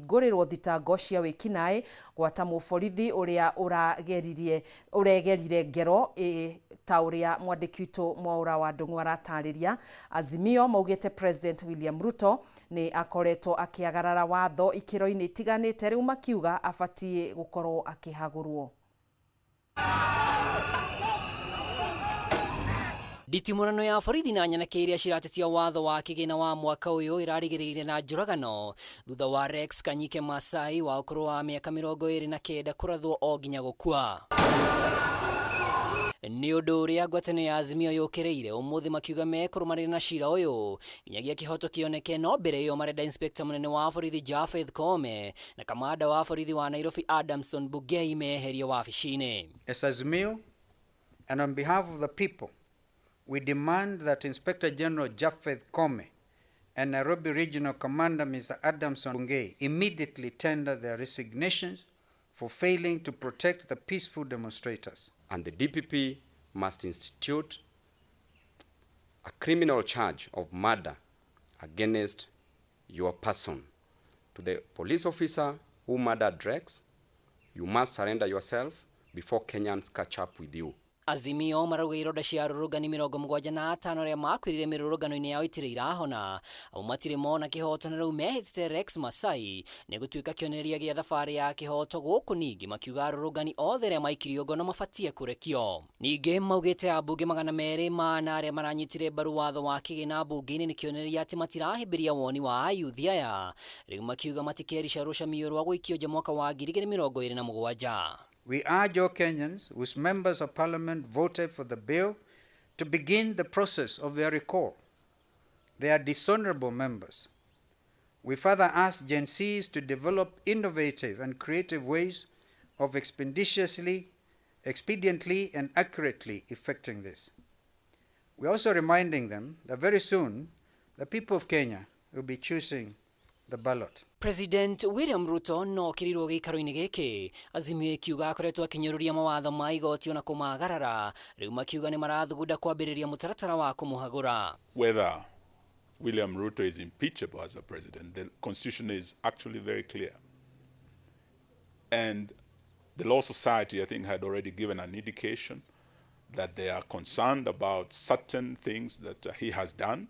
Kũhingũrĩrwo thitango cia wĩkinaĩ gwata mũborithi ũrĩa ũrageririe ũregerire ngero ta ũrĩa mwandĩki witũ Mwaũra wa Ndung'u aratarĩria. Azimio maugĩte President William Ruto nĩ akoretwo akĩagarara watho ikĩro-inĩ itiganĩte, rĩu makiuga abatiĩ gũkorwo akĩhagũrwo. Nditimũrano ya borithi na nyanake iria ciratetia watho wa kĩgĩna wa mwaka ũyũ ĩrarigĩrĩire na njũragano thutha wa Rex Kanyike Masai wa ũkũrũ wa mĩaka 29 kũrathwo o nginya gũkua. Nĩ ũndũ ũrĩa ngwatanĩro ya Azimio yũkĩrĩire ũmũthĩ, makiuga mekũrũmanĩrĩra na cira ũyũ nginyagia kĩhoto kĩoneke, no mbere ĩyo marenda Inspector mũnene wa borithi Japheth Koome na kamanda wa borithi wa Nairobi Adamson Bungei meherio wabici-inĩ. As Azimio, and on behalf of the people, we demand that Inspector General Japheth Koome and Nairobi Regional Commander Mr. Adamson Bungei immediately tender their resignations for failing to protect the peaceful demonstrators. And the DPP must institute a criminal charge of murder against your person. To the police officer who murdered Rex, you must surrender yourself before Kenyans catch up with you. Azimio marauga ironda cia arũrũngani 75 arĩa makuĩrire mĩrũrũngano-inĩ yao itirĩ irahona, amu matirĩ mona kĩhoto, na rĩu mehĩtĩte Rex Masai nĩ gũtuĩka kĩonereria gĩa thabarĩ ya kĩhoto gũkũ. Ningĩ makiuga arũrũngani othe arĩa maikirio ngono mabatiĩ kũrekio. Ningĩ maugĩte ambunge 204 arĩa maranyitire mbaru watho wa kĩgĩna mbunge-inĩ nĩ kĩonereria atĩ matirahĩmbĩria woni wa ayuthi aya. Rĩu makiuga matikerica rũcamio rwa gũikio nja mwaka wa 2027. We urge all Kenyans whose members of parliament voted for the bill to begin the process of their recall. They are dishonorable members. We further ask Gen Zs to develop innovative and creative ways of expeditiously, expediently, and accurately effecting this. We're also reminding them that very soon the people of Kenya will be choosing the ballot. President William Ruto no okĩrĩirwo gĩikaro-inĩ gĩkĩ, Azimio ĩkiuga akoretwo akĩnyũrũria mawatho ma igoti ona kũmagarara. Rĩu makiuga nĩ marathugunda kwambĩrĩria mũtaratara wa kũmũhagũra. Whether William Ruto is impeachable as a president, the constitution is actually very clear. And the Law Society, I think, had already given an indication that they are concerned about certain things that he has done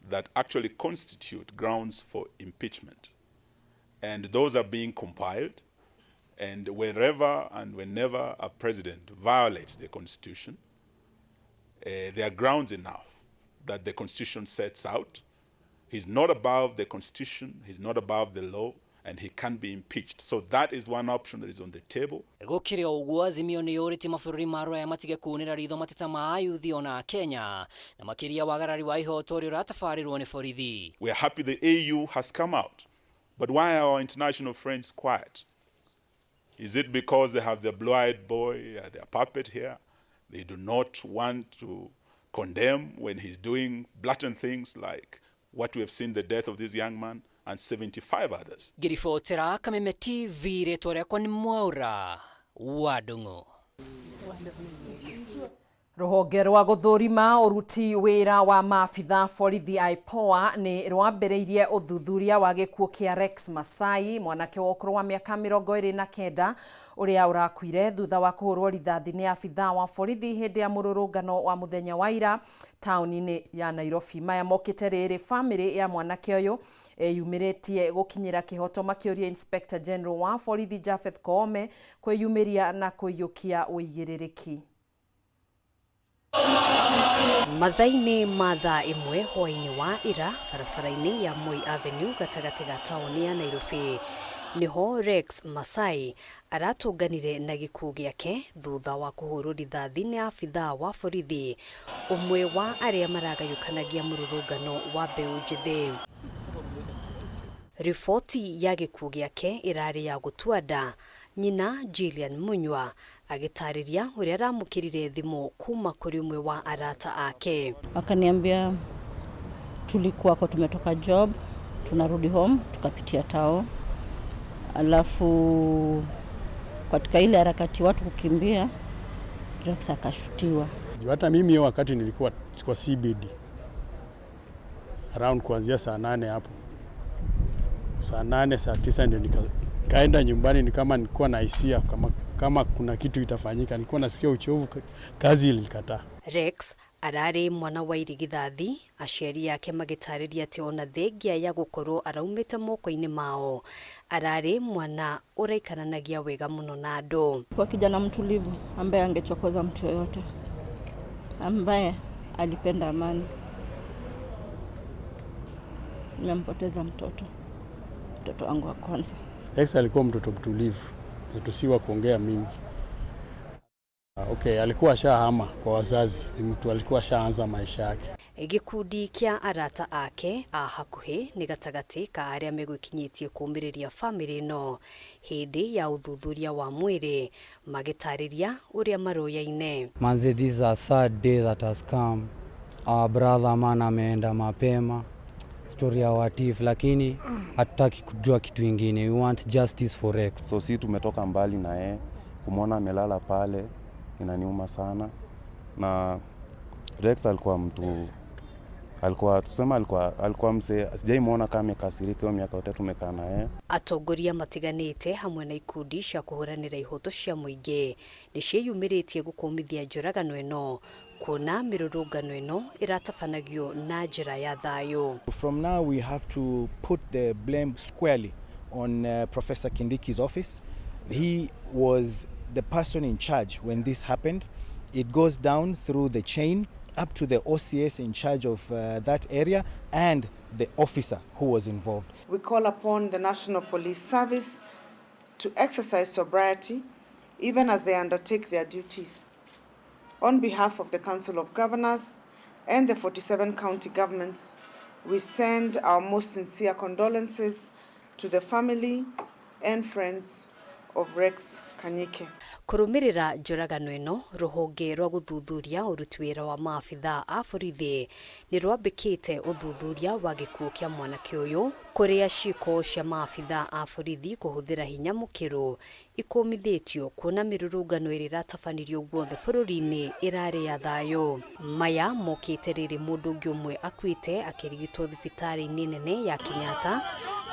that actually constitute grounds for impeachment. And those are being compiled. And wherever and whenever a president violates the constitution, there are grounds enough that the constitution sets out. He's not above the constitution, he's not above the law, and he can be impeached. So that is one option that is on the table. Gũkĩrĩ o ũguo, Azimio nĩ yũrĩtie mabũrũri ma rũraya matige kunĩra ritho mateta ma ayuthi ona Kenya, na makĩria wagarari wa ihoto ũrĩa ũratabarĩrwo nĩ borithi. We are happy the AU has come out. But why are our international friends quiet? Is it because they have their blue-eyed boy, their puppet here? They do not want to condemn when he's doing blatant things like what we have seen, the death of this young man and 75 others. Ngĩribotera Kameme TV, rĩtwa rĩakwa nĩ Mwaũra wa Ndung'u. Rũhonge rwa gũthũrima ũruti wĩra wa maabitha borithi IPOA nĩ rwambĩrĩirie ũthuthuria wa gĩkuũ kĩa Rex Masai, mwanake wa ũkũrũ wa mĩaka 29 ũrĩa ũrakuire thutha wa kũhũrwo rithathi nĩ abitha wa borithi hĩndĩ ya mũrũrũngano wa mũthenya wa ira taũni-inĩ ya Nairobi. Maya mokĩte rĩrĩ bamĩrĩ ya mwanake ũyũ ĩyumĩrĩtie gũkinyĩra kĩhoto, makĩũria Inspector General wa borithi Japheth Koome kwĩyumĩria na kũiyũkia ũigĩrĩrĩki. Mathaa-inĩ ma thaa 1 hwaĩ-inĩ wa ira, barabara-inĩ ya Moi Avenue gatagatĩ ga taũni ya Nairobi, nĩho Rex Masai aratũnganire na gĩkuũ gĩake thutha wa kũhũrwo rithathi nĩ abithaa wa borithi ũmwe wa arĩa maragayũkanagia mũrũrũngano wa mbeũ njĩthĩ. Riboti ya gĩkuũ gĩake ĩrarĩ ya gũtua nda, nyina Jillian Munyua agĩtarĩria ũrĩa aramũkĩrire thimũ kuma kũrĩ ũmwe wa arata ake. Akaniambia tulikuwako tumetoka job tunarudi home, tukapitia tao, alafu katika ile harakati watu kukimbia, Rex akashutiwa. Juu hata mimi hiyo wakati nilikuwa kwa CBD around kuanzia saa 8 hapo. Saa 8 saa 9 ndio nikaenda nyumbani, ni kama nilikuwa na hisia kama kuna kitu itafanyika. Nilikuwa nasikia uchovu, kazi ilikataa. Rex ararĩ mwana wa irigithathi, aciari ake magĩtarĩria atĩ ona thengia ya gũkorwo araumĩte moko-inĩ mao, ararĩ mwana ũraikaranagia wega mũno na andũ. Kwa kijana mtulivu ambaye angechokoza mtu yoyote, ambaye alipenda amani. Nimempoteza mtoto wangu wa kwanza. Rex alikuwa mtoto mtulivu, mtoto si wa kuongea mingi. Okay, alikuwa ashahama kwa wazazi, ni mtu alikuwa ashaanza maisha yake. Gikundi kia arata ake a hakuhi ni gatagati ka aria megwikinyĩtie kũũmĩrĩria bamĩrĩ ĩno hĩndĩ ya ũthuthuria wa mwĩrĩ magĩtarĩria ũrĩa maroyaine. Manze, this is a sad day that has come. Our brother man ameenda mapema. Story ya Watif, lakini hatutaki kujua kitu ingine. We want justice for Rex. So si tumetoka mbali na yeye, kumwona amelala pale inaniuma sana. Na Rex alikuwa mtu, alikuwa tusema alikuwa msee, sijaimuona kama amekasirika hiyo miaka yote tumekaa na yeye. Atongoria matiganĩte hamwe na ikundi cia kũhũranĩra ihoto cia mũingĩ nĩ ciĩyumĩrĩtie gũkũmithia njũragano ĩno, kuona mĩrũrũngano ĩno ĩratabanagio na njĩra ya thayũ. From now we have to put the blame squarely on Professor Kindiki's office. He was the person in charge when this happened. It goes down through the chain up to the OCS in charge of that area and the officer who was involved. We call upon the National Police Service to exercise sobriety even as they undertake their duties. On behalf of the Council of Governors and the 47 county governments, we send our most sincere condolences to the family and friends of Rex Kanyike. Kũrũmĩrĩra njũragano ĩno, rũhonge rwa gũthuthuria ũruti wĩra wa maabitha a borithi nĩ rwambĩkĩte ũthuthuria wa gĩkuũ kĩa mwanake ũyũ, kũrĩa ciĩko cia maabitha a borithi kũhũthĩra hinya mũkĩru ikũmithĩtio kuona mĩrũrũngano ĩrĩa ĩratabanirio guothe bũrũri-inĩ ĩrarĩ ya thayũ. Maya mokĩte rĩrĩ mũndũ ũngĩ ũmwe akuĩte akĩrigitwo thibitarĩ-inĩ nene ya Kenyatta,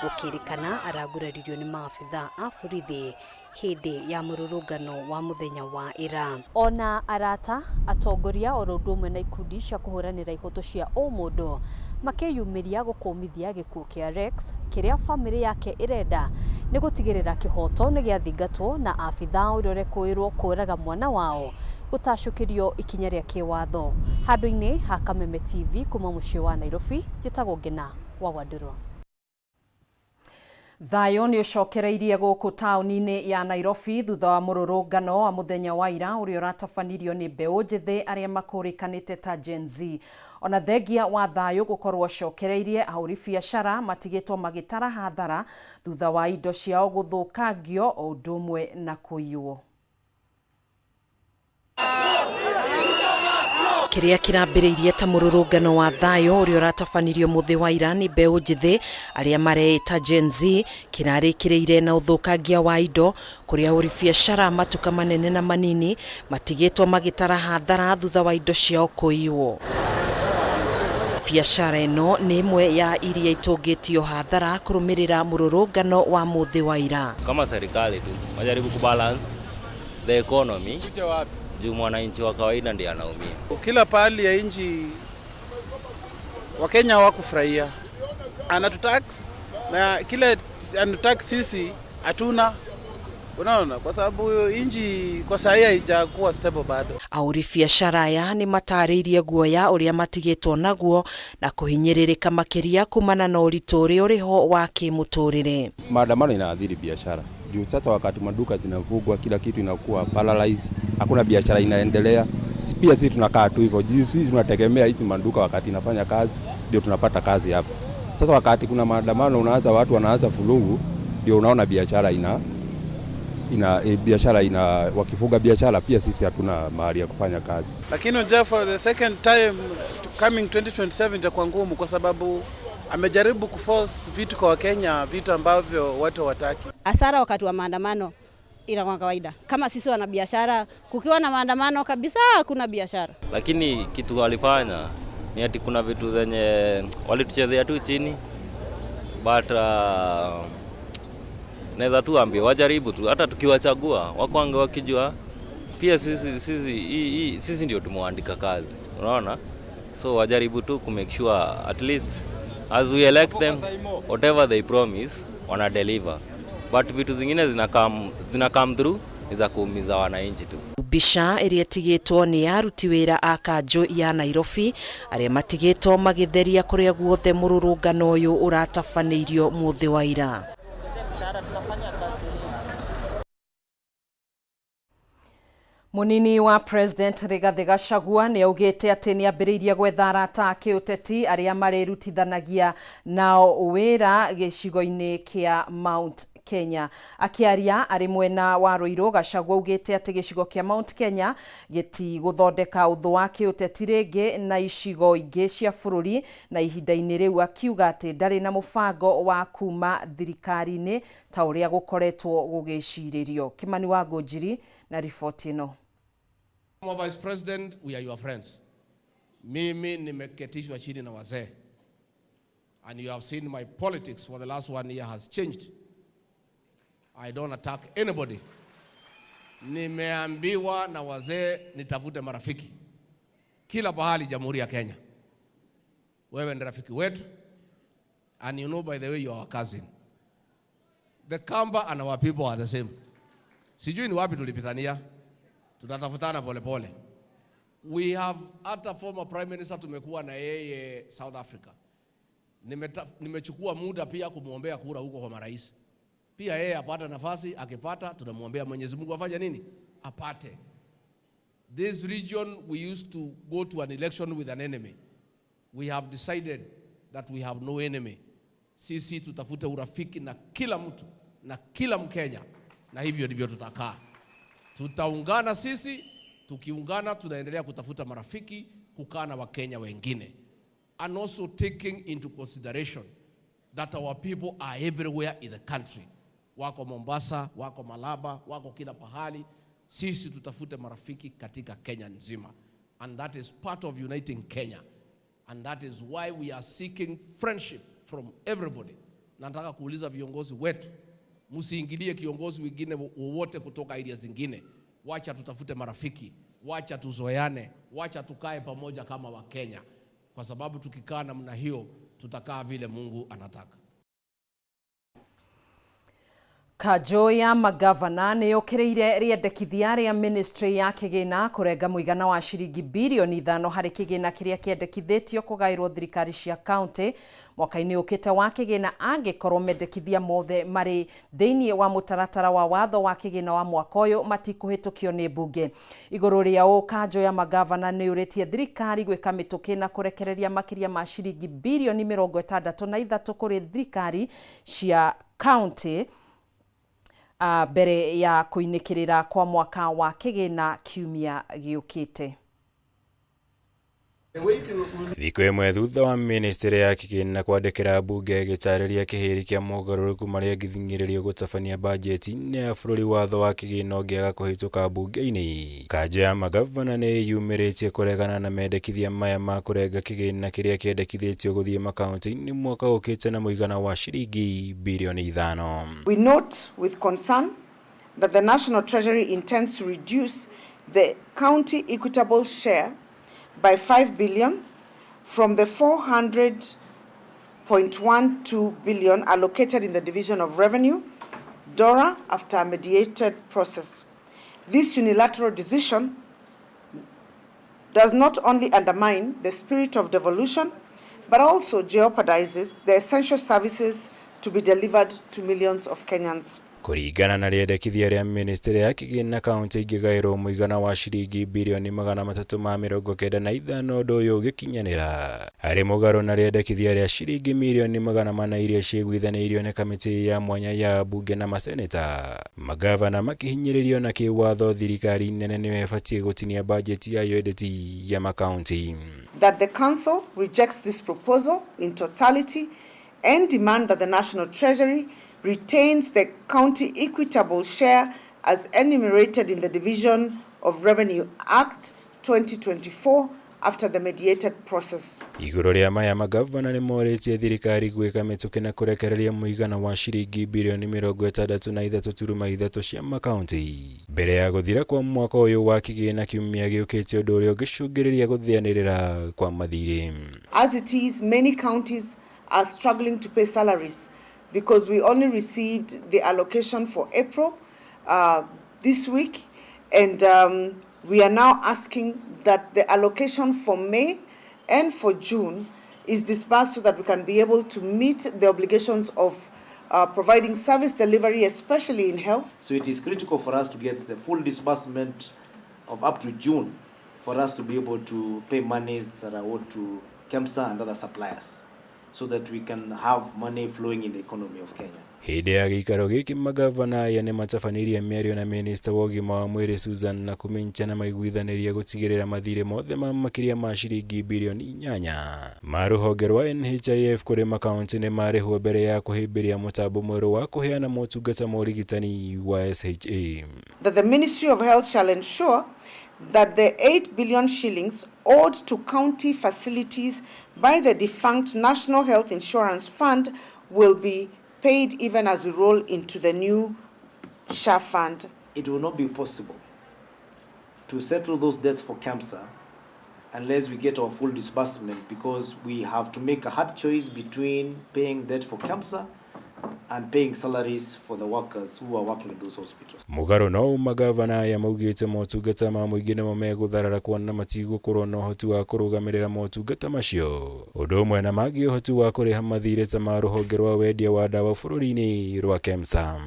gũkĩrĩkana araguraririo nĩ maabitha a borithi hĩndĩ ya mũrũrũngano wa mũthenya wa ira. Ona arata, atongoria oro ũndũ ũmwe na ikundi cia kũhũranĩra ihoto cia ũmũndũ makĩyumĩria gũkũmithia gĩkuũ kĩa Rex, kĩrĩa bamĩrĩ yake ĩrenda nĩ gũtigĩrĩra kĩhoto nĩ gĩathingatwo na abitha ũrĩa ũrekũĩrwo kũraga mwana wao gũtacũkĩrio ikinya rĩa kĩwatho. Handũ-inĩ ha Kameme TV kuma mũciĩ wa Nairobi, njĩtagwo Ngina wa Wandũrwa. Thayũ nĩ ũcokereirie gũkũ taũni-inĩ ya Nairobi thutha wa mũrũrũngano wa mũthenya wa ira ũrĩa ũratabanirio nĩ mbeũ njĩthĩ arĩa makũrĩkanĩte ta Gen Z. Ona thengia wa thayũ gũkorwo ũcokereirie, ahũri biacara matigĩtwo magĩtara hathara thutha wa indo ciao gũthũkangio o ũndũ ũmwe na kũiywo. Kĩrĩa kĩrambĩrĩirie ta mũrũrũngano wa thayũ ũrĩa ũratabanirio mũthĩ wa ira nĩ mbeũ njĩthĩ arĩa mareĩta Gen Z kĩrarĩkĩrĩire na ũthũkangia wa indo, kũrĩa ahũri biacara matuka manene na manini matigĩtwo magĩtara hathara thutha wa indo ciao kũiywo. Biacara ĩno nĩ ĩmwe ya iria itũngĩtio hathara kũrũmĩrĩra mũrũrũngano wa mũthĩ wa ira. Kama serikali tu wajaribu kubalance the economy juu mwananchi wa kawaida ndiye anaumia. Kila pahali ya nchi Wakenya hawakufurahia. Anatutax na kile anatutax sisi hatuna, unaona, kwa sababu nchi kwa saa hii haijakuwa stable bado. Ahũri biacara aya nĩ matarĩirie guoya ũrĩa matigĩtwo naguo na kũhinyĩrĩrĩka makĩria kumana na ũritũ ũrĩa ũrĩho wa kĩmũtũrĩre. Maandamano inaathiri biashara juu sasa wakati maduka zinafungwa, kila kitu inakuwa paralyzed, hakuna biashara inaendelea. Pia sisi tunakaa tu hivyo, sisi tunategemea hizi maduka wakati inafanya kazi ndio tunapata kazi hapa. Sasa wakati kuna maandamano, unaanza watu wanaanza vurugu, ndio unaona biashara ina biashara ina wakifunga biashara, pia sisi hatuna mahali ya kufanya kazi. Lakini unajua for the second time coming 2027 itakuwa ngumu kwa sababu amejaribu kuforce vitu kwa Wakenya, vitu ambavyo watu hawataki. Hasara wakati wa maandamano inakuwa kawaida. Kama sisi wanabiashara, kukiwa na maandamano kabisa hakuna biashara. Lakini kitu walifanya ni ati kuna vitu zenye walituchezea tu chini. But naweza tu ambia wajaribu tu, hata tukiwachagua wakwange wakijua pia sisi ndio tumewaandika kazi, unaona? So wajaribu tu ku make sure at least as we elect them, whatever they promise wana deliver, but vitu zingine zina come through ni za kuumiza wananchi tu. Mbica ĩrĩa ĩtigĩtwo nĩ aruti wĩra a kanjũ ya Nairobi arĩa matigĩtwo magĩtheria kũrĩa guothe mũrũrũngano ũyũ ũratabanĩirio mũthĩ wa ira. Munini wa President Rigathi Gachagua nĩ augĩte atĩ nĩ ambĩrĩirie gwetha arata a kĩũteti arĩa marĩrutithanagia nao wĩra gĩcigo-inĩ kĩa Mount Kenya. Akĩaria arĩ mwena wa Ruiru, Gachagua augĩte atĩ gĩcigo kĩa Mount Kenya gĩtigũthondeka ũthũ wa kĩũteti rĩngĩ na icigo ingĩ cia bũrũri, na ihinda-inĩ rĩu akiuga atĩ ndarĩ na mũbango wa kuma thirikari-inĩ ta ũrĩa gũkoretwo gũgĩcirĩrio. Kimani wa Ngũnjiri na riboti ĩno. Vice President, we are your friends. Mimi nimeketishwa chini na wazee. And you have seen my politics for the last 1 year has changed. I don't attack anybody. Nimeambiwa na wazee nitafute marafiki kila pahali Jamhuri ya Kenya. Wewe ni rafiki wetu. And you know, by the way, you are our cousin. The Kamba and our people are the same. Sijui ni wapi tulipitania. Tutatafutana pole pole. We have hata former prime minister tumekuwa na yeye South Africa. Nimechukua muda pia kumuombea kura huko kwa marais. Pia yeye apata nafasi, akipata tunamuombea Mwenyezi Mungu afanye nini? Apate. This region we used to go to an election with an enemy. We have decided that we have no enemy. Sisi tutafute urafiki na kila mtu na kila Mkenya, na hivyo ndivyo tutakaa. Tutaungana sisi, tukiungana tunaendelea kutafuta marafiki, kukaa na Wakenya wengine. And also taking into consideration that our people are everywhere in the country. Wako Mombasa, wako Malaba, wako kila pahali. Sisi tutafute marafiki katika Kenya nzima. And that is part of uniting Kenya. And that is why we are seeking friendship from everybody. Nataka kuuliza viongozi wetu, msiingilie kiongozi wengine wowote kutoka area zingine. Wacha tutafute marafiki, wacha tuzoeane, wacha tukae pamoja kama Wakenya. Kwa sababu tukikaa namna hiyo, tutakaa vile Mungu anataka. Kanjũ ya magavana nĩ yũkĩrĩire rĩendekithia rĩa ministry ya kĩgĩna kũrenga mũigana wa ciringi birioni 5 harĩ kĩgĩna kĩrĩa kĩendekithĩtio kũgaĩrwo thirikari cia kaunti mwaka-inĩ ũkĩte wa kĩgĩna angĩkorwo mendekithia mothe marĩ thĩinĩ wa mũtaratara wa watho wa kĩgĩna wa mwaka ũyũ matikũhĩtũkio nĩ mbunge. Igũrũ rĩa ũũ, kanjũ ya magavana nĩ yũrĩtie thirikari gwĩka mĩtũkĩ na kũrekereria makĩria ma ciringi birioni 63 kũrĩ thirikari cia kaunti mbere ya kuinikirira kwa mwaka wa kĩgĩna kiumia gĩũkĩte. Thikũ ĩmwe thutha wa ministry ya kĩgĩna kwandĩkĩra mbunge ĩgĩtarĩria kĩhĩri kĩa mogarũrũku marĩa ĩngĩthing'ĩrĩrio gũtabania bajeti-inĩ ya bũrũri watho wa kĩgĩna ũngĩaga kũhĩtũka mbunge-inĩ. Kanjũ ya magavana nĩ ĩyumĩrĩtie kũregana na mendekithia maya ma kũrenga kĩgĩna kĩrĩa kĩendekithĩtio gũthiĩ makaunti-inĩ mwaka ũkĩte na mũigana wa ciringi birioni 5. We note with concern that the National Treasury intends to reduce the county equitable share by 5 billion from the 400.12 billion allocated in the Division of Revenue, DORA, after a mediated process. This unilateral decision does not only undermine the spirit of devolution, but also jeopardizes the essential services to be delivered to millions of Kenyans. Kũringana na rĩendekithia rĩa ministry ya kĩgĩna kaunti ingĩgaĩrwo mũigana wa ciringi birioni 395 ũndũ ũyũ ũgĩkinyanĩra harĩ mũgarũ na rĩendekithia rĩa ciringi mirioni 400 iria ciĩguithanĩirio nĩ kamĩtĩ ya mwanya ya mbunge na maseneta. Magavana makĩhinyĩrĩrio na kĩwatho thirikari nene nĩyo ĩbatiĩ gũtinia bajeti yayo ĩndĩ ti ya makaunti. That the council rejects this proposal in totality and demand that the National Treasury retains the county equitable share as enumerated in the Division of Revenue Act 2024 after the mediated process. Igũrũ rĩa maya, magavana nĩ morĩtie thirikari gwĩka mĩtũkĩ na kũrekereria mũigana wa ciringi birioni 63.3 cia makaunti mbere ya gũthira kwa mwaka ũyũ wa kĩgĩna kiumia gĩũkĩte, ũndũ ũrĩa ũngĩcũngĩrĩria gũthĩanĩrĩra kwa mathirĩ. As it is, many counties are struggling to pay salaries because we only received the allocation for April this week, and we are now asking that the allocation for May and for June is disbursed so that we can be able to meet the obligations of providing service delivery, especially in health. So it is critical for us to get the full disbursement of up to June for us to be able to pay monies that are owed to KEMSA and other suppliers so that we can have money flowing in the economy of Kenya. Hĩndĩ ya gĩikaro gĩkĩ, magavana aya nĩ matabanĩirie mĩario na minista wa ũgima wa mwĩrĩ Susan Nakhumicha na maiguithanĩria gũtigĩrĩra mathirĩ mothe ma makĩria ma ciringi birioni 8 ma rũhonge rwa NHIF kũrĩ makaunti nĩ marĩhwo mbere ya kũhĩmbĩria mũtambo mwerũ wa kũheana motungata ma ũrigitani wa SHA. That the Ministry of Health shall ensure that the 8 billion shillings owed to county facilities by the defunct National Health Insurance Fund will be paid even as we roll into the new SHA fund. It will not be possible to settle those debts for KEMSA unless we get our full disbursement, because we have to make a hard choice between paying debt for KEMSA and paying salaries for the workers who are working in those hospitals. Mũgarũ no magavana aya maugĩte motungata ma mũingĩ nĩmo megũtharara kuona matigũkorwo na ũhoti wa kũrũgamĩrĩra motungata macio, ũndũ ũmwe na mangĩ ũhoti wa kũrĩha mathirĩ ta ma rũhonge rwa wendia wa ndawa bũrũri-inĩ rwa KEMSA.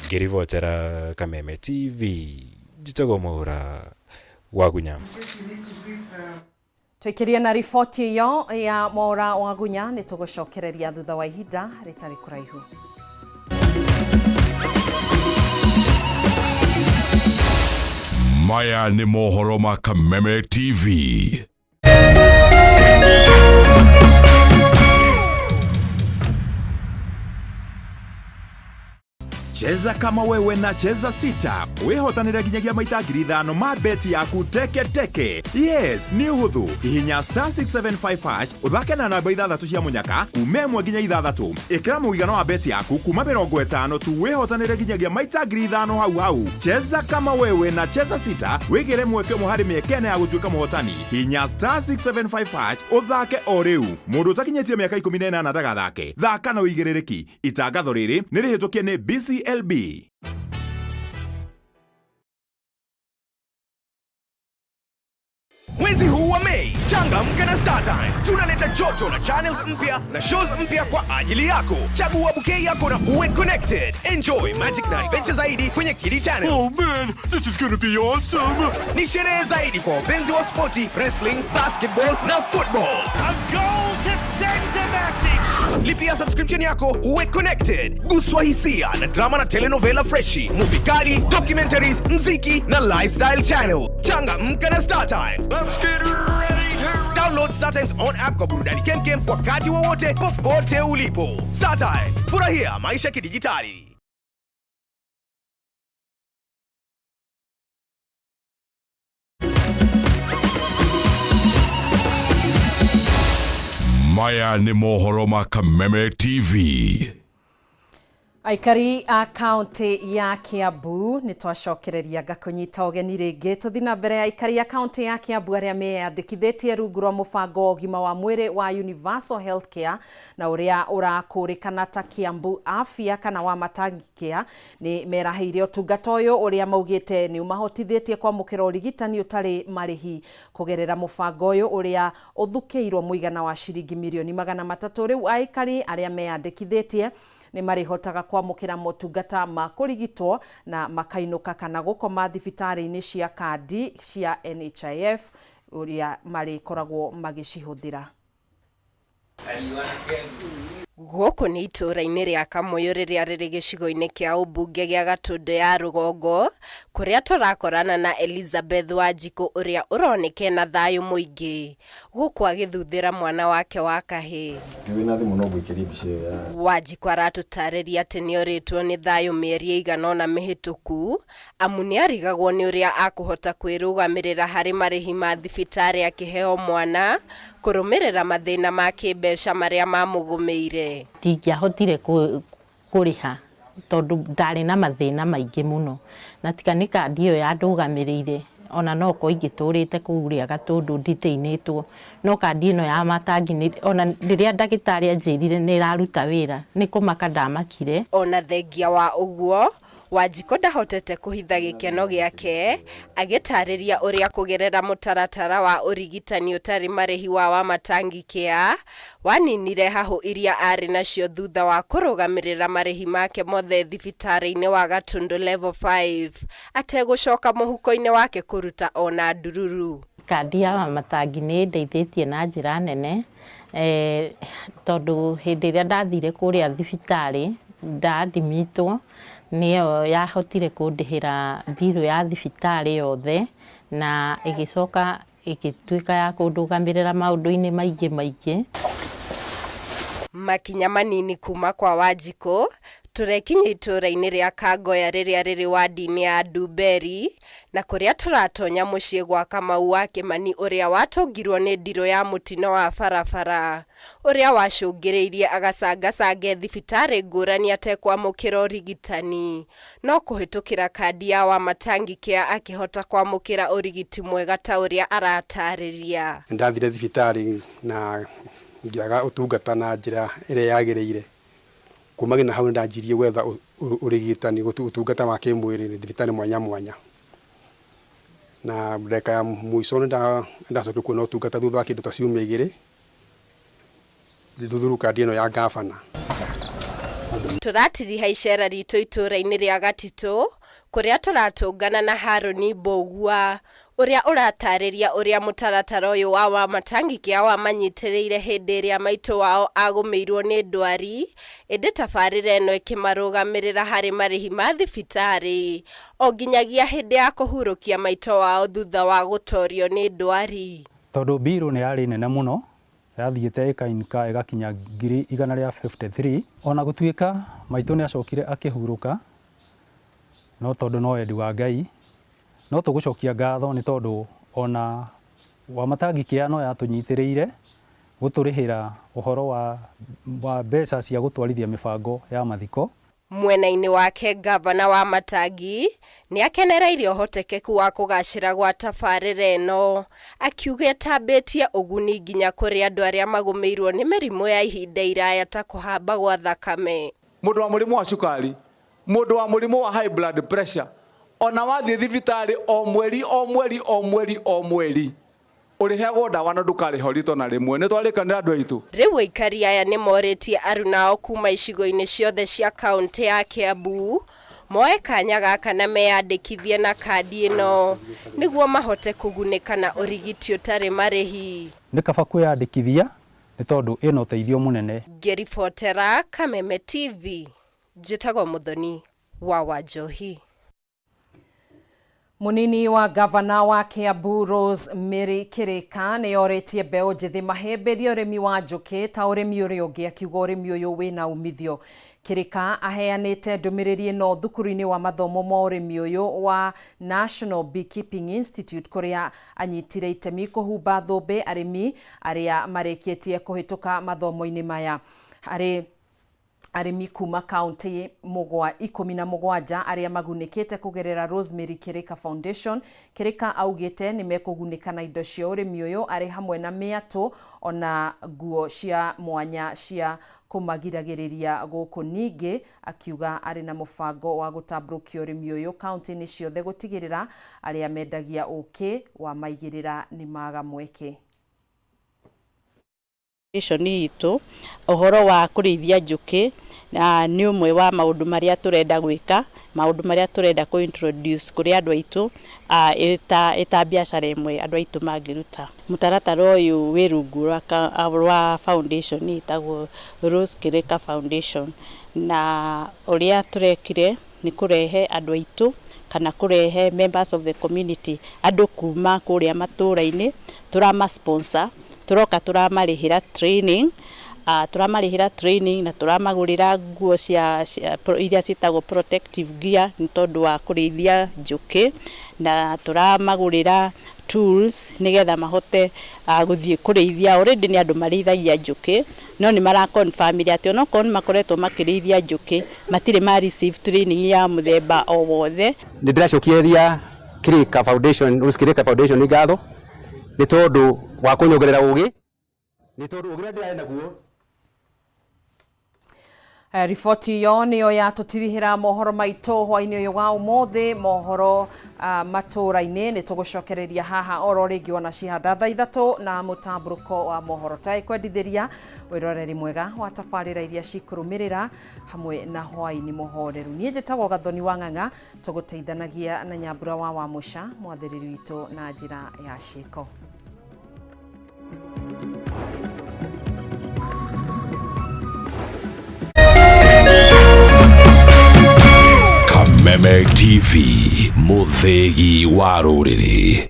Ngĩribotera Kameme TV, njĩtagwo Mwaũra Wagunya. Tũikirie na riboti ĩyo ya Mwaũra Wagunya, nĩ tũgũcokereria thutha wa ihinda rĩtarĩ kũraihu. Maya nĩ mohoro ma Kameme TV. Cheza kama wewe na Cheza Sita wihotanire nginyagia maita 5,000 ma beti yaku teke teke. Yes, nĩ ũhũthũ. Hihinya star 675 hash ũthake na namba 6 cia mũnyaka kuma 1 nginya 6. Ĩkĩra mũigana wa beti yaku kuma 50 tu wihotanire nginyagia maita 5,000 hau hau. Cheza kama wewe na Cheza Sita wĩgĩre mweke ũmwe harĩ mĩeke ĩna ya gũtuĩka mũhotani. Hihinya star 675 hash ũthake o rĩu. Mũndũ ũtakinyĩtie mĩaka 18 ndagathake. Thaka na ũigĩrĩrĩki. Itangatho rĩrĩ nĩ rĩhĩtũkie nĩ BCLB. Mwezi huu wa Mei, changamka na StarTimes. Tunaleta joto na channels mpya na shows mpya kwa ajili yako. Chagua bouquet yako na uwe connected. Enjoy magic na adventure zaidi kwenye Kidi Channel. Oh man, this is gonna be awesome. Ni sherehe zaidi kwa wapenzi wa spoti, wrestling, basketball na football. A goal to send a message. Lipia subscription yako uwe connected. Guswa hisia na drama na telenovela freshi, movie kali, documentaries, mziki na lifestyle channel. Changamka na StarTimes. Let's get ready to Download StarTimes on app kwa burudani kemkem wakati wowote popote ulipo. StarTimes, furahia maisha kidijitali. Maya nĩ mohoro ma Kameme TV. Aikari a kaunti ya Kiambu nĩ twacokereria ngakũnyita ũgeni rĩngĩ. Tũthi na mbere. Aikari a kaunti ya Kiambu arĩa meyandĩkithĩtie rungu rwa mũbango wa ũgima wa mwĩrĩ wa Universal Healthcare na ũrĩa ũrakũrĩkana ta Kiambu Afya kana wa Matangi Care nĩ merahĩire ũtungata ũyũ ũrĩa maugĩte nĩ ũmahotithĩtie kwamũkĩra ũrigitani ũtarĩ marĩhi kũgerera mũbango ũyũ ũrĩa ũthukĩirwo mũigana wa ciringi mirioni 300. Rĩu aikari arĩa meyandĩkithĩtie nĩ marĩhotaga kwamũkĩra motungata ma kũrigitwo na makainũka kana gũkoma thibitarĩ-inĩ cia kandi cia NHIF ũrĩa marĩkoragwo magĩcihũthĩra. Gũkũ nĩ itũũra-inĩ rĩa Kamũyũ rĩrĩa rĩrĩ gĩcigo-inĩ kĩa ũmbunge gĩa Gatũndũ ya Rũgongo, kũrĩa tũrakorana na Elizabeth Wanjikũ ũrĩa ũroneka ena thayũ mũingĩ, gũkũ agĩthuthĩra mwana wake wa kahĩĩ. Wĩna thimũ no ngũikĩrie mbica ĩyo ya Wanjikũ aratũtarĩria atĩ nĩorĩtwo nĩ thayũ mĩeri ĩigana ũna mĩhĩtũku, amu nĩarigagwo nĩ ũrĩa akũhota kwĩrũgamĩrĩra harĩ marĩhi ma thibitarĩ akĩheo mwana, kũrũmĩrĩra mathĩna ma kĩmbeca marĩa mamũgũmĩire. Ndingĩahotire kũrĩha tondũ ndarĩ na mathĩna maingĩ mũno, na tiga nĩ kandi ĩyo yandũgamĩrĩire ona no korwo ingĩtũrĩte kũrĩa Gatũndũ nditĩinĩtwo, no kandi ĩno ya matangi ona rĩrĩa ndagĩtarĩ anjĩrire nĩ ĩraruta wĩra nĩ kũmaka ndamakire. Ona thengia wa ũguo, Wanjikũ ndahotete kũhitha gĩkeno gĩake, agĩtarĩria ũrĩa kũgerera mũtaratara wa ũrigitani ũtarĩ marĩhi wa Wamatangi Care, waninire hahũ iria arĩ nacio thutha wa kũrũgamĩrĩra marĩhi make mothe thibitarĩ-inĩ wa Gatundu Level 5, ategũcoka mũhuko-inĩ wake kũruta ona ndururu. Kandi ya Wamatangi nĩ ĩndeithĩtie na njĩra nene, tondũ hĩndĩ ĩrĩa ndathire kũrĩa thibitarĩ ndandimitwo, nĩyo yahotire kũndĩhĩra mbirũ ya thibitarĩ yothe, na ĩgĩcoka ĩgĩtuĩka ya kũndũgamĩrĩra maũndũ-inĩ maingĩ maingĩ. Makinya manini kuma kwa Wanjikũ, tũrekinya itũũra-inĩ rĩa Kangoya rĩrĩa rĩrĩ wadi-inĩ ya Ndumberi, na kũrĩa tũratonya mũciĩ gwa Kamau wa Kĩmani ũrĩa watũngirwo nĩ ndirũ ya mũtino wa barabara, ũrĩa wacũngĩrĩirie agacangacange thibitarĩ ngũrani atekwamũkĩra ũrigitani, no kũhĩtũkĩra kandi ya Wamatangi Care akĩhota kwamũkĩra ũrigiti mwega ta ũrĩa aratarĩria. Nĩndathire thibitarĩ na ngĩaga ũtungata na njĩra ĩrĩa yagĩrĩire. Kumagia na hau nĩndanjirie gwetha ũrigitani ũtungata wa kĩmwĩrĩ thibitarĩ mwanya mwanya. Na ndagĩka ya mũico nĩndacokire kuona ũtungata thutha wa kĩndũ ta ciumia igĩrĩ, through kandi ĩno ya ngabana. Tũratiriha icera ritũ itũũra-inĩ rĩa Gatitũ, kũrĩa tũratũngana na Harũni Mbũgua, ũrĩa ũratarĩria ũrĩa mũtaratara ũyũ wa Wamatangi Care wamanyitĩrĩire hĩndĩ ĩrĩa maitũ wao agũmĩirwo nĩ ndwari, ĩndĩ tabarĩra ĩno ĩkĩmarũgamĩrĩra harĩ marĩhi ma thibitarĩ, o nginyagia hĩndĩ ya kũhurũkia maitũ wao thutha wa gũtorio nĩ ndwari. Tondũ mbirũ nĩ yarĩ nene mũno, yathiĩte ĩkainũka ĩgakinya 153,000. Ona gũtuĩka maitũ nĩ acokire akĩhurũka, no tondũ no wendi wa Ngai, no tũgũcokia ngatho nĩ tondũ ona Wamatangi Care no yatũnyitĩrĩire gũtũrĩhĩra ũhoro wa mbeca cia gũtwarithia mĩbango ya mathiko. Mwena-inĩ wake ngavana wa Matangi nĩ akenereire ũhotekeku wa kũgacĩra gwa tabarĩra ĩno, akiuga ĩtambĩtie ũguni nginya kũrĩ andũ arĩa magũmĩirwo nĩ mĩrimũ ya ihinda iraya ta kũhamba gwa thakame. Mũndũ wa mũrimũ wa cukari, mũndũ wa mũrimũ wa high blood pressure, ona wathiĩ thibitarĩ o mweri o mweri o mweri o mweri, ũrĩheagwo ndawa na ndũkarĩha ũritũ na rĩmwe. Nĩ twarĩkanĩra andũ aitũ. Rĩu aikari aya nĩ morĩtie aruna ao kuma icigo-inĩ ciothe cia kaũntĩ ya Kiambu moe kanya gaka na meyandĩkithie na kandi ĩno nĩguo mahote kũgunĩka na ũrigiti ũtarĩ marĩhi. Nĩ kaba kwĩyandĩkithia nĩ tondũ ĩna ũteithio mũnene. Ngĩribotera Kameme TV, njĩtagwo Mũthoni wa Wanjohi. Munini wa gavana wa Kiambu Rose Mary Kirika nĩ orĩtie mbeũ njĩthĩ mahĩmbĩrie ũrĩmi wa njũkĩ ta ũrĩmi ũrĩa ũngĩ, akiuga ũrĩmi ũyũ wĩna umithio. Kirika aheanĩte ndũmĩrĩri ĩno thukuru-inĩ wa mathomo ma ũrĩmi ũyũ wa National Beekeeping Institute kũrĩa anyitire itemi kũhumba thũmbĩ arĩmi arĩa marĩkĩtie kũhĩtũka mathomo-inĩ maya. Harĩ arĩmi kuma kaunti 17 arĩa magunĩkĩte kũgerera Rosemary Kirika Foundation. Kirika augĩte nĩ mekũgunĩka na indo cia ũrĩmi ũyũ arĩ hamwe na mĩatũ ona nguo cia mwanya cia kũmagiragĩrĩria gũkũ. Ningĩ akiuga arĩ na mũbango wa gũtambũrũkia ũrĩmi ũyũ kaunti-inĩ ciothe gũtigĩrĩra arĩa mendagia ũkĩ wa maigĩrĩra nĩ maga mweke. Mission itũ ũhoro wa kũrĩithia njũkĩ Na nĩ ũmwe wa maũndũ marĩa tũrenda gwĩka, maũndũ marĩa tũrenda kũ introduce kũrĩ andũ aitũ ĩta ĩta biacara ĩmwe andũ aitũ mangĩruta. Mũtaratara ũyũ wĩ rungu rwa foundation ĩtagwo Rose Kireka Foundation, na ũrĩa tũrekire nĩ kũrehe andũ aitũ kana kũrehe members of the community, andũ kuma kũrĩa matũra-inĩ, tũrama sponsor, tũroka tũramarĩhĩra training, tũramarĩhĩra training na tũramagũrĩra nguo cia iria ciĩtagwo protective gear nĩ tondũ wa kũrĩithia njũkĩ, na tũramagũrĩra tools nĩgetha mahote gũthiĩ kũrĩithia. Already nĩ andũ marĩithagia njũkĩ, no nĩ mara confirm atĩ onokorwo nĩ makoretwo makĩrĩithia njũkĩ, matirĩ ma receive training ya mũthemba o wothe. Nĩ ndĩracokeria Kirika Foundation, Rose Kirika Foundation ngatho nĩ tondũ wa kũnyongerera ũgĩ, nĩ tondũ ũgĩ ũrĩa ndĩrarĩ naguo. Riboti ĩyo nĩyo yatũtirihĩra mohoro maitũ hwainĩ ũyũ wa ũmũthĩ, mohoro matũra-inĩ. Nĩ tũgũcokereria haha oro rĩngĩ ona cihanda thaa 3 na mũtambũrũko wa mohoro. Tagĩkwendithĩria wĩroreri mwega wa tabarĩra iria cikũrũmĩrĩra hamwe na hwainĩ mũhoreru. Niĩ njĩtagwo Gathoni wa Ng'ang'a, tũgũteithanagia na Nyambura wa Wamũca, mwathĩrĩri witũ na njĩra ya ciĩko. Kameme TV, mũthĩgi wa rũrĩrĩ.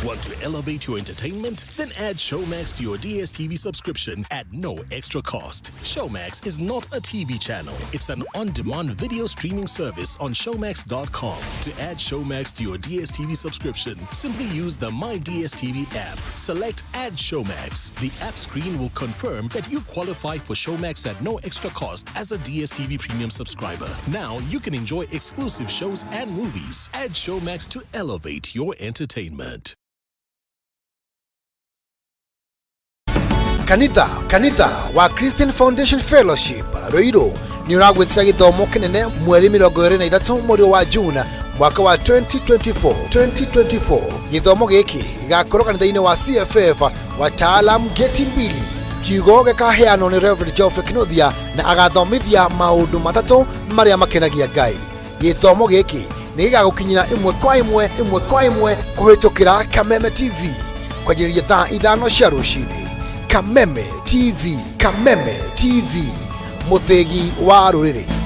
Want to elevate your entertainment? Then add Showmax to your DSTV subscription at no extra cost. Showmax is not a TV channel. It's an on-demand video streaming service on showmax.com. To add Showmax to your DSTV subscription, simply use the My DSTV app. Select Add Showmax. The app screen will confirm that you qualify for Showmax at no extra cost as a DSTV Premium subscriber. Now you can enjoy exclusive shows and movies. Add Showmax to elevate your entertainment. Kanitha wa Christian Foundation Fellowship Ruiru nĩ ũragwĩtĩra gĩthomo kĩnene mweri 23 mweri wa June mwaka wa 2024 2024. Gĩthomo gĩkĩ gĩgakorwo kanitha-inĩ wa CFF Wataalam Geti 2. Kiugo gĩkaheanwo nĩ Reverend Geoffrey Kinuthia na agathomithia maũndũ matatũ marĩa makenagia Ngai. Gĩthomo gĩkĩ nĩ gĩgagũkinyĩra ĩmwe kwa ĩmwe ĩmwe kwa ĩmwe kũhĩtũkĩra Kameme TV kwanjĩrĩria thaa 5 cia rũcinĩ. Kameme TV, Kameme TV, mũthĩgi wa rũrĩrĩ.